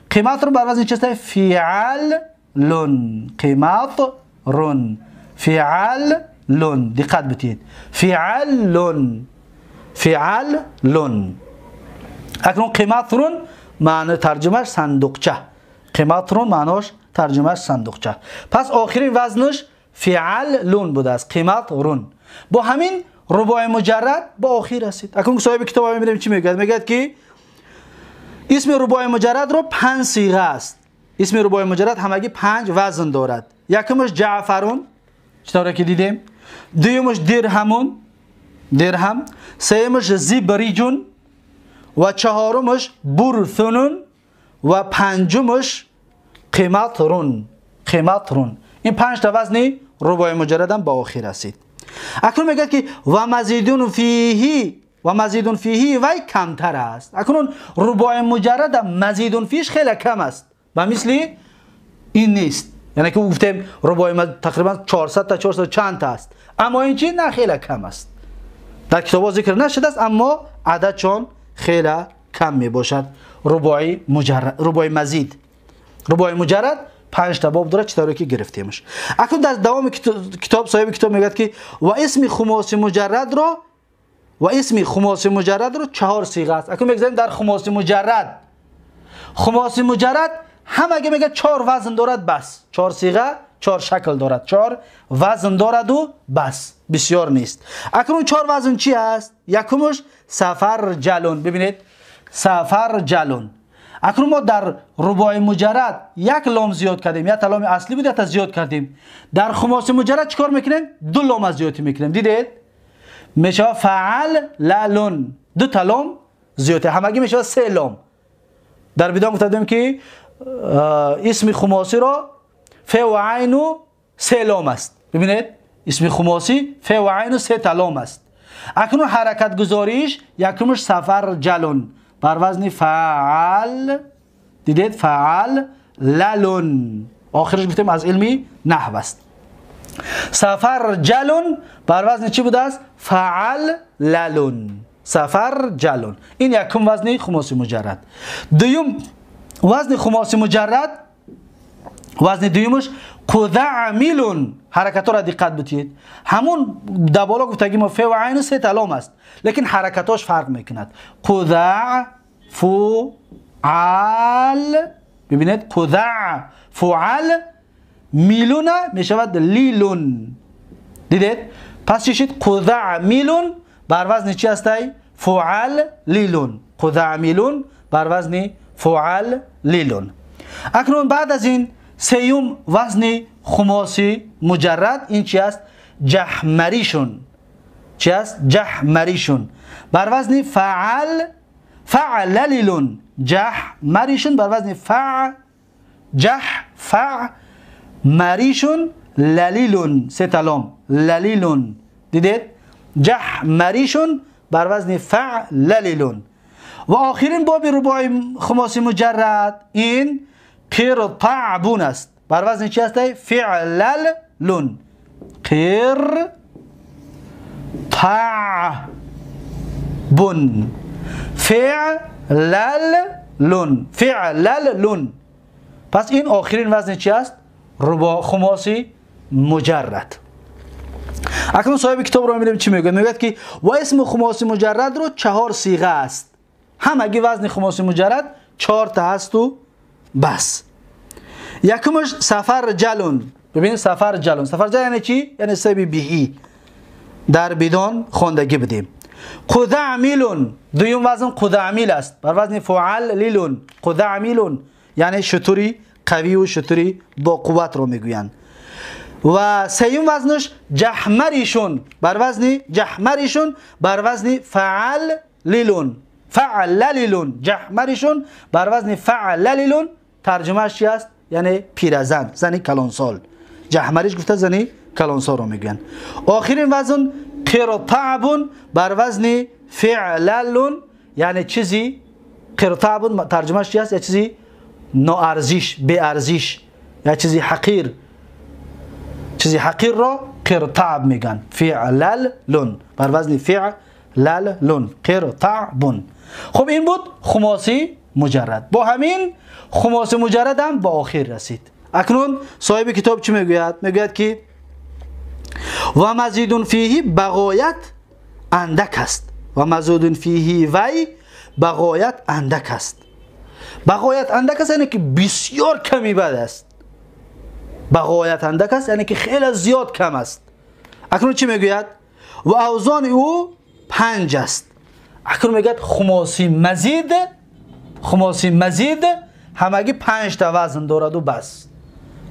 Қиматрун бар вазни чи ҳастай? Фиаллун. Қиматрун, фиаллун. Диққат битиҳед: фиаллун, фиаллун. Акнун қиматрун маъно тарҷумаш сандуқча. Қиматрун маънош, тарҷумаш сандуқча. Пас охирин вазнаш фиаллун будааст, қиматрун. Бо ҳамин рубои муҷаррад ба охир расид. Акнун соҳиби китоб мебинем, чӣ мегӯяд. Мегӯяд, ки исми рубои муҷаррадро панҷ сиға аст. Исми рубои муҷаррад ҳамагӣ панҷ вазн дорад. Якумаш ҷаъфарун, чӣ тавре ки дидем, дуюмаш дирҳамун, дирҳам, сеюмаш зибриҷун ва чаҳорумаш бурthунун ва панҷумаш қиматрун. Қиматрун. Ин панҷта вазни рубои муҷаррадам ба охир расид. Акнун мегӯяд, ки ва мазидун фиҳи, ва мазидун фиҳи вай камтар аст. Акнун рубои муҷаррада мазидун фиш хеле кам аст, ба мисли ин нест. یعنی که گفتیم رباعی تقریبا 400 تا 400 چند تا است، اما این چی نه خیلی کم است، در کتاب ذکر نشده است، اما عدد چون خیلی کم می باشد. رباعی مجرد، رباعی مزید، رباعی مجرد 5 تا باب داره چطوری که گرفتیمش. اکنون در دوام کتاب صاحب کتاب میگه که و اسم خماسی مجرد را، و اسم خماسی مجرد را 4 صیغه است. اکنون میگذاریم در خماسی مجرد. خماسی مجرد همگی میگه 4 وزن دارد بس، 4 صیغه، 4 شکل دارد، 4 وزن دارد و بس، بسیار نیست. اکنون 4 وزن چی است؟ یکمش سفر جلون. ببینید سفر جلون. اکنون ما در رباعی مجرد یک لام زیاد کردیم، یک لام اصلی بود تا زیاد کردیم. در خماسی مجرد چیکار میکنیم؟ 2 لام زیادی میکنیم. دیدید میشه فعل لالون، 2 تا لام زیاده، همگی میشه 3 لام. در بدایم گفتیم که اسم خماسی را ف و عین و 3 لام است. ببینید اسم خماسی ف و عین و 3 تا لام است. اکنون حرکت گذاریش یکمش سفر جلون بر وزن فعل، دیدید فعل لالون، آخرش گفتیم از علمی نحو است. سفر جلون بر وزن چی بوده است؟ فعل لالون، سفر جلون. این یکم وزن خماسی مجرد. دوم وزن خماسی مجرد، وزن دومش قذعملون. حرکت را دقت بدید، همون در بالا گفتگی ما ف و عین 3 تا لام است، لیکن حرکتاش فرق میکند. قذع فعل، ببینید قذع فعل میلون میشود لیلون. دیدید؟ پس چی شد؟ قذع میلون بر وزن چی هستی؟ فعل لیلون. قذع میلون بر وزن فعل لیلون. اکنون بعد از این سیوم وزن خماسی مجرد این چی است؟ جحمریشون. چی است؟ جحمریشون بر وزن فعل فعللیلون. جحمریشون بر وزن فع جح فع مریشون للیلون، 3 تا لام للیلون. دیدید؟ جحمریشون بر وزن فعللیلون. و آخرین باب رباعی خماسی مجرد این قرطعبون است. بر وزن چی است؟ فعللون. قرطعبون، فعللون، فعللون. پس این آخرین وزن چی است؟ رباعی خماسی مجرد. اکنون صاحب کتاب رو می‌بینیم چی میگه. میگه که و اسم خماسی مجرد رو 4 صیغه است. همگی وزن خماسی مجرد 4 تا هست و بس. یکمش سفر جلون. ببینید سفر جلون، سفر جلون یعنی چی؟ یعنی سبی بهی در بدان خواندگی بدیم. قذعمیلون، دویم وزن قذعمیل است بر وزن فعل لیلون. قذعمیلون یعنی شتری قوی و شتری با قوت رو میگویند. و سیوم وزنش جحمریشون بر وزن جحمریشون بر وزن فعل لیلون، فعل لیلون. جحمریشون بر وزن فعل لیلون ترجمهش چی است؟ یعنی پیرزن، زنی کلانسال. جحمریش گفته زنی کلانسال رو میگن. آخرین وزن قرطعبون بر وزن فعللون، یعنی چیزی قرطعبون ترجمهش چی است؟ یعنی چیزی ناارزش، بی ارزش، یا چیزی حقیر. چیزی حقیر را قرطعب میگن. فعللون بر وزن فعللون، قرطعبون. خب این بود خماسی مجرد. با همین خماسی مجرد هم با آخر رسید. اکنون صاحب کتاب چی میگوید؟ میگوید که و مزید فیه بغایت اندک است. و مزید فیه وی بغایت اندک است. بغایت اندک است یعنی که بسیار کمی بد است. بغایت اندک است یعنی که خیلی زیاد کم است. اکنون چی میگوید؟ و اوزان او 5 است. اکنون میگوید خماسی مزید، خماسی مزید همگی 5 تا وزن دارد و بس.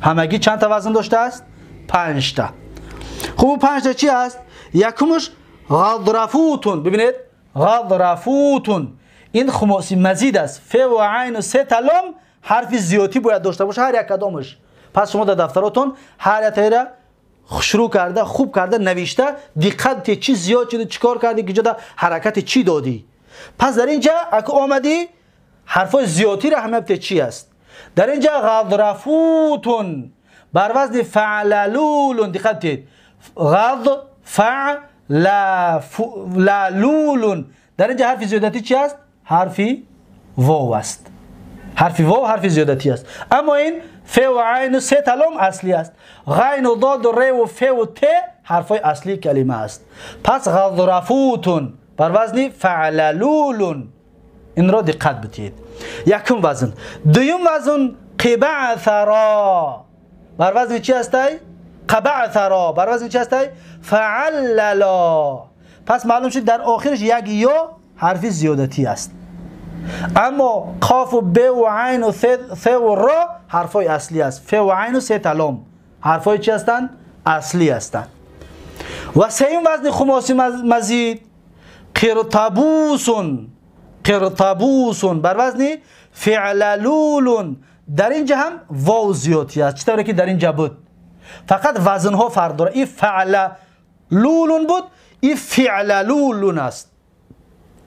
همگی چند تا وزن داشته است؟ 5 تا. خب 5 تا چی است؟ یکمش غضرفوتون. ببینید غضرفوتون این خماسی مزید است. ف و عین و 3 تا لام حرف زیادی باید داشته باشه هر یک کدامش. پس شما در دفتراتون هر یک را شروع کرده، خوب کرده، نوشته، دقت چی زیاد شده، چیکار کردی، کجا حرکت چی دادی. پس در اینجا اگه آمدی حرفای زیادی را همه چی است. در اینجا غضرفوتون بر وزن فعللول. دقت کنید، غض فع لا لا لول. در اینجا حرف زیادتی چی است؟ حرف واو است. حرف واو حرف زیادتی است. اما این ف و عین و سه تا لام اصلی است. غین و ضاد و ر و ف و ت حرفای اصلی کلمه است. پس غضرفوتون بر وزن فعللول. این را دقت بدید. یکم وزن. دوم وزن قبعثرا بر وزن چی است؟ قبعثرا بر وزن چی است؟ فعللا. پس معلوم شد در آخرش یک یا حرف زیادتی است. اما قاف و ب و عین و ث و را حرفای اصلی است. ف و عین و سه تا لام حرفای چی هستند؟ اصلی هستند. و سوم وزن خماسی مزید قرطبوسون. قرطبوسون بر وزن فعللول. در اینجا هم واو زیادی است، چطوری که در اینجا بود. فقط وزن ها فرق داره. این فعللول بود، این فعللول است.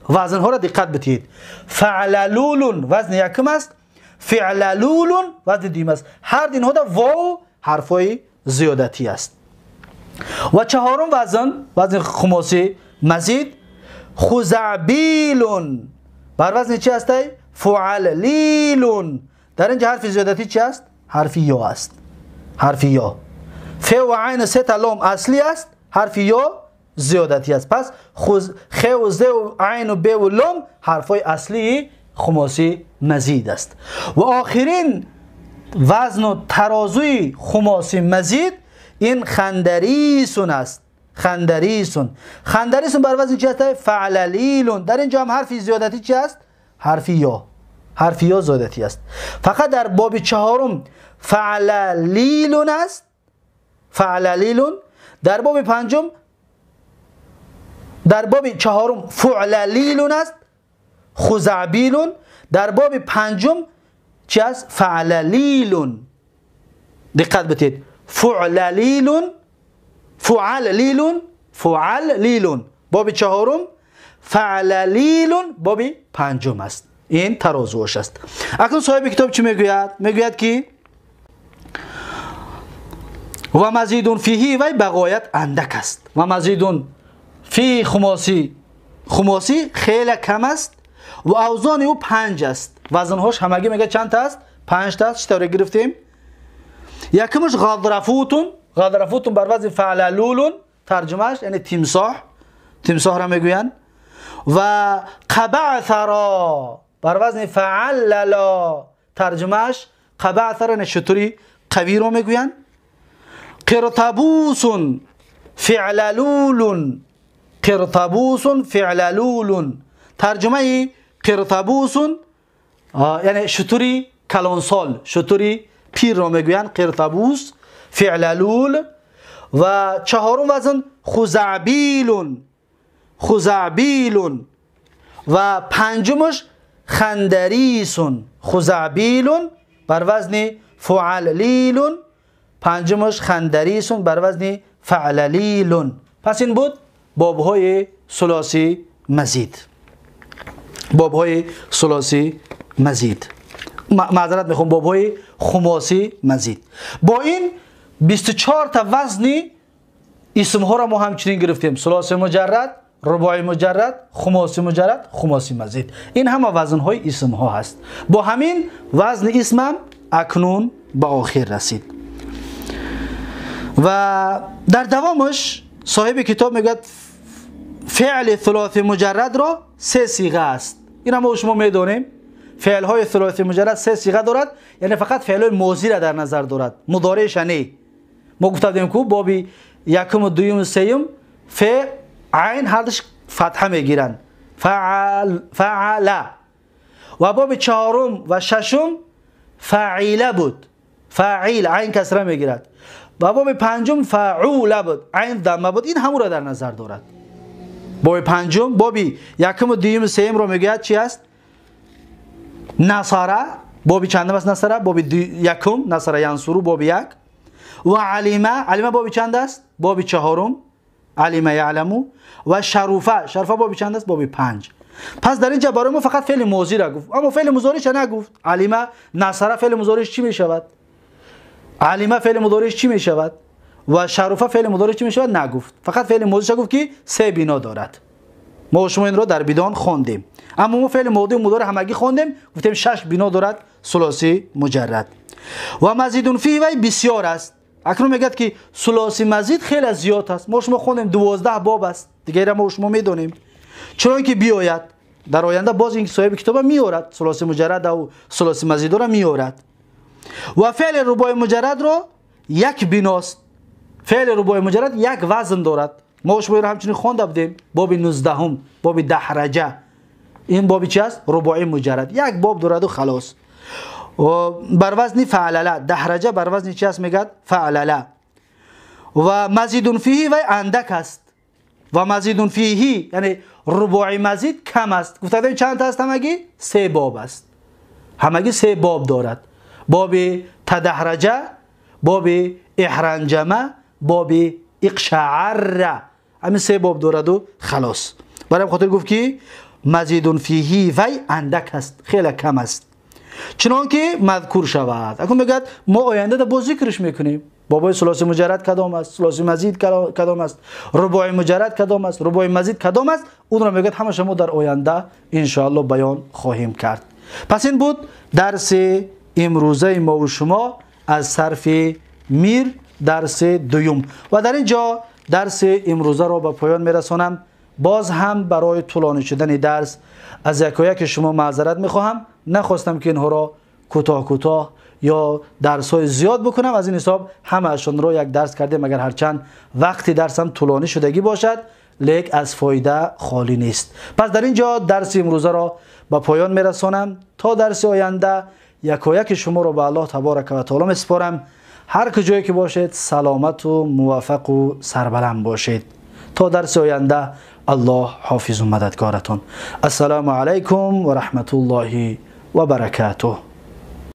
وزن ها را دقت بدهید. فعللول وزن یکم است، فعللول وزن دوم است. هر اینها در واو حرفای زیادتی است. و چهارم وزن، وزن خماسی مزید خزعبیلون بر وزن چی است؟ فعللیلون. در اینجا حرف زیادتی چی است؟ حرف یا است. حرف یا. ف و عین سه تا لام اصلی است، حرف یا زیادتی است. پس خ و ز و عین و ب و لام حرفای اصلی خماسی مزید است. و آخرین وزن و ترازوی خماسی مزید این خندریسون است. خندریسون. خندریسون بر وزن چی است؟ فعللیلون. در اینجا هم حرف زیادتی چی است؟ حرف یا. حرف یا زیادتی است. فقط در باب چهارم فعللیلون است. فعللیلون. در باب پنجم، در باب چهارم فعللیلون است، خزعبیلون. در باب پنجم چی است؟ فعللیلون. دقت بدید. فعللیلون، فعللیلون، فعللیلون باب چهارم، فعللیلون باب پنجم است. این ترازوش است. اکنون صاحب کتاب چی میگوید؟ میگوید که و مزیدون فیهی وی بغایت اندک است. و مزیدون فی خماسی، خماسی خیلی کم است و اوزان او 5 است. وزنهاش همگی میگه چند تا است؟ 5 تا است. چطور گرفتیم؟ یکمش غضرفوتون. غضرفوتون بر وزن فعللولون، ترجمهش یعنی تمساح، تمساح را میگوین. و قبعثرا بر وزن فعللا، ترجمهش قبعثرا یعنی شتری قوی را میگوین. قرطبوسون فعللولون. قرطبوسون فعللولون، ترجمه قرطبوسون یعنی شتری کلانسال، شتری پیر را میگوین قرطبوس فعللول. و چهارم وزن خزعبیلون. خزعبیلون. و پنجمش خندریسون. خزعبیلون بر وزن فعللیلون، پنجمش خندریسون بر وزن فعللیلون. پس این بود بابهای ثلاثی مزید. بابهای ثلاثی مزید، معذرت میخوام، بابهای خماسی مزید. با این 24 تا وزنی اسمها را ما همچنین گرفتیم: ثلاثی مجرد، رباعی مجرد، خماسی مجرد، خماسی مزید. این همه وزنهای اسمها هست. با همین وزن اسمم اکنون به آخر رسید. و در دوامش صاحب کتاب میگه فعل ثلاثی مجرد را 3 صیغه است. این ما شما میدونیم فعل های ثلاثی مجرد 3 صیغه دارد، یعنی فقط فعل های ماضی را در نظر دارد، مضارعش نه. ما گفتیم که باب یکم و دوم و سوم ف عین هر دوش فتحه میگیرن، فعل فعل. و باب چهارم و ششم فاعله بود، فاعل عین کسره میگیرد. و باب پنجم فعوله بود، عین ضمه بود. این همون را در نظر دارد. باب پنجم، باب یکم و دوم و سوم رو میگوید چی است؟ نصره. باب چندم است نصره؟ باب یکم، نصره ینصرو باب 1. و علیمه، علیمه باب چند است؟ باب چهارم، علیمه یعلمو. و شروفه، شرفه باب چند است؟ باب 5. پس در اینجا برای ما فقط فعل ماضی را گفت، اما فعل مضارعش نگفت. علیمه نصره فعل مضارعش چی می شود؟ علمه فعل مضارعش چی میشود و شرفه فعل مضارعش چی میشود نگفت. فقط فعل ماضیش گفت که سه بنا دارد. ما شما این رو در بدان خواندیم. اما ما فعل ماضی و مضارع همگی خواندیم، گفتیم شش بنا دارد ثلاثی مجرد. و مزید فیه وی بسیار است. اکنون میگه که ثلاثی مزید خیلی زیاد است. ما شما خواندیم 12 باب است دیگه، را ما شما میدونیم. چون که بیاید در آینده باز این صاحب کتاب میورد ثلاثی مجرد و ثلاثی مزید را میورد. و فعل رباعی مجرد را یک بناست. فعل رباعی مجرد یک وزن دارد. ما شما را همچنین خوانده بودیم باب 19 باب دحرجه. این باب چی است؟ رباعی مجرد. یک باب دارد و خلاص. و بر وزن فعلله، دحرجه بر وزن چی است؟ میگه فعلله. و مزید فیه و اندک است. و مزید فیه یعنی رباعی مزید کم است. گفتیم چند تا است؟ همگی سه باب است. همگی سه باب دارد. باب تدحرجه، باب احرنجمه، باب اقشعر. همین سه باب دارد و خلاص. برای خاطر گفت که مزید فیه وی اندک است، خیلی کم است، چنان که مذکور شود. اکنون میگه ما آینده باز ذکرش میکنیم. بابای ثلاثی مجرد کدام است، ثلاثی مزید کدام است، رباعی مجرد کدام است، رباعی مزید کدام است، اون را میگه همه شما در آینده ان شاء الله بیان خواهیم کرد. پس این بود درس امروزه ما و شما از صرف میر، درس دوم. و در اینجا درس امروزه را به پایان میرسانم. باز هم برای طولانی شدن درس از یکایک شما معذرت میخواهم. نخواستم که اینها را کوتاه کوتاه یا درس های زیاد بکنم، از این حساب همه‌شون رو یک درس کردیم. اگر هرچند وقتی درسم طولانی شدگی باشد لیک از فایده خالی نیست. پس در اینجا درس امروزه را به پایان میرسانم. تا درس آینده یکایک شما رو به الله تبارک و تعالی میسپارم. هر کجایی که باشید سلامت و موفق و سربلند باشید. تا درس آینده الله حافظ و مددگارتون. السلام علیکم و رحمت الله و برکاته.